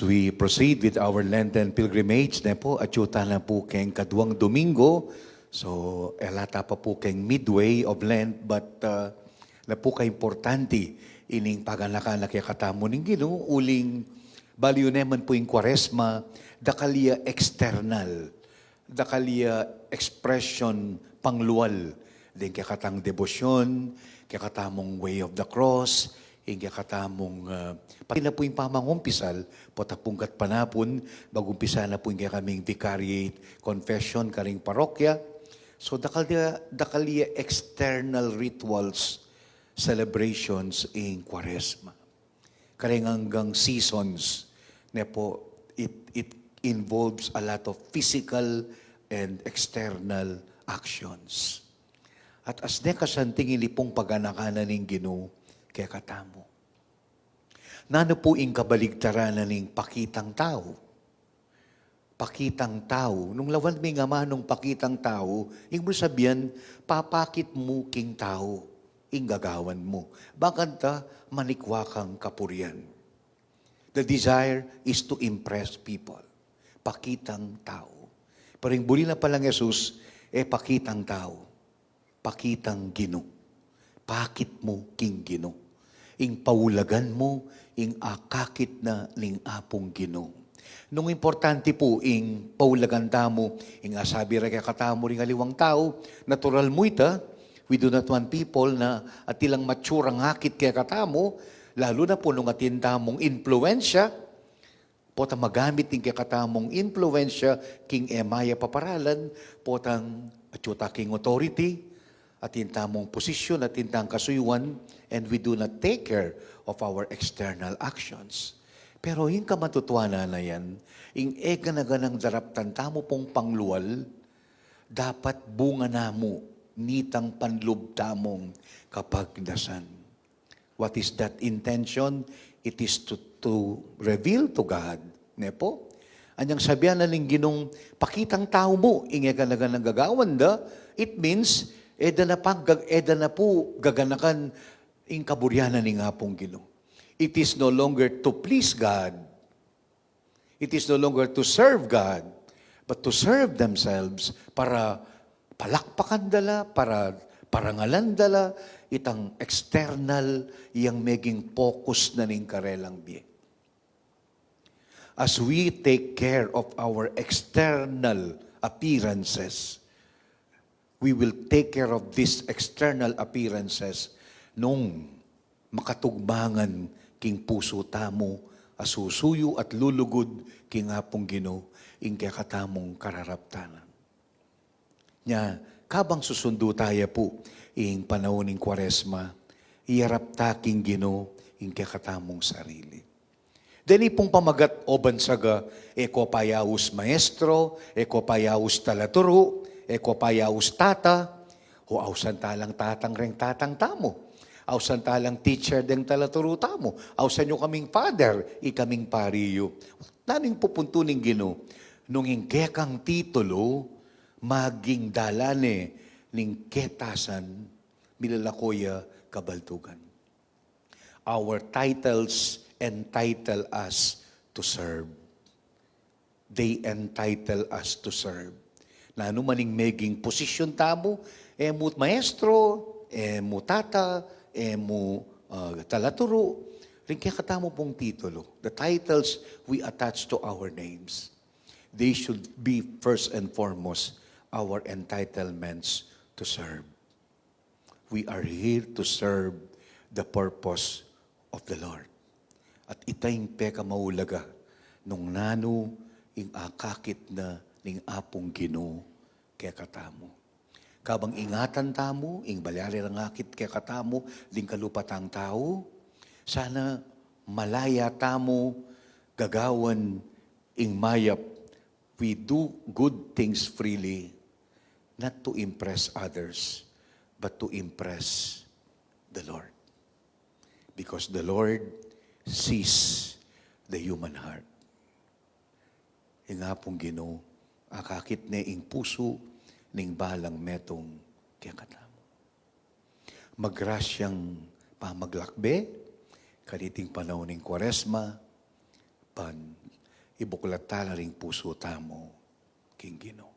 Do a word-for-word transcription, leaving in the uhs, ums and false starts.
We proceed with our Lenten pilgrimage, ne pu, atyu ta na pu keng kaduang Domingo. So, e la ta pa pu keng midway of Lent, but, uh, napukaimportante ining paganakan na kekatamu ning Ginu, uling balu yu naman pu ing Kuaresma, dakal ya external, dakal ya expression panglual ding kekatang debosyon, kekatamung Way of the Cross, ing kekatamung, ah, pati na pu ing pamangumpisal, potang punggat panapun, mag-umpisa na pu ing kekaming vicariate confession karing parokya. So, dakal ya, dakal ya external rituals, celebrations ing Kuaresma. Kareng anggang seasons, ne pu, it, it involves a lot of physical and external actions. At as ne kasanting ini pung paganakan na ning Ginu kekatamu. Nanu pu ing kabaligtaran na ning pakitang tau? Pakitang tau. Nung lawan ming amanung pakitang tau, ing mu sabian, papakit mu king tau ing gagawan mu. Bakanta manikwa kang kapurian. The desire is to impress people. Pakitang tau. Pero ing buri na pa nang Jesus, e pakitang tau. Pakitang Ginu. Pakit mu king Ginu. Ing paulagan mu, ing akakit na ning Apung Ginu. Nung importante pu ing paulagan tamu, ing asabi ra kekatamu ring aliwang tau, natural mu ita, we do not want people na atin lang matsura ngakit kekatamu, lalu na pu nung atin tamung impluensya, potang magamit ing kekatamung impluensya king e mayap a paralan, potang atyu ta king authority, atin tamung posisyon, atin tang kasuyuan, and we do not take care of our external actions. Pero ing kamatutuanan na yan, ing e gana-ganang daraptan tamu pung panglual, dapat bunga na mu nitang panlub tamung kapagnasan. What is that intention? It is to, to reveal to God. Ne pu? Anyang sabian na ning Ginung pakitang tau mu, ing e gana-ganang gagawan da, it means, e da na pang gag-, e da na pu gaganakan ing kaburian na ning Apung Ginu. It is no longer to please God. It is no longer to serve God, but to serve themselves, para palakpakan da la, para parangalan da la, itang external yang meging focus na ning karelang bie. As we take care of our external appearances, we will take care of these external appearances nung makatugmangan king pusu tamu a susuyu at lulugud king Apung Ginu ing kekatamung kararaptanan. Nya, kabang susundu taya pu ing panaun ning Kuaresma, iyarap ta king Ginu ing kekatamung sarili. Deni pung pamagat o bansaga, e ko pa yaus maestro, e ko pa yaus talaturu, e ko pa yaus tata, o ausan ta lang tatang reng tatang tamu, ausan ta lang teacher deng talaturu tamu, ausan yu kaming father, ikaming pari yu. Nanu ing pupuntu ning Ginu, nung ing kekang titulu, maging dalan ne ning ketasan, milalako ya kabaldugan. Our titles entitle us to serve. They entitle us to serve. Nanu man ing meging posisyon tamu, e mu maestro, e mu tata, e mu, ah, talaturu, ring kekatamu pung titulu. The titles we attach to our names, they should be first and foremost our entitlements to serve. We are here to serve the purpose of the Lord. At ita ing pekamaulaga nung nanu ing akakit na ning Apung Ginu kekatamu. Kabang ingatan tamu ing malyari rang akit kekatamu ding kalupatang tau, sana malaya tamu gagawan ing mayap. We do good things freely, not to impress others, but to impress the Lord. Because the Lord sees the human heart. Ing Apung Ginu, akakit ne ing pusu ning balang metung kekatamu. Magrasyang pamaglakbe kaniting panaun ning Kuaresma, ban Ibuklat tala ring pusu tamu king Ginu.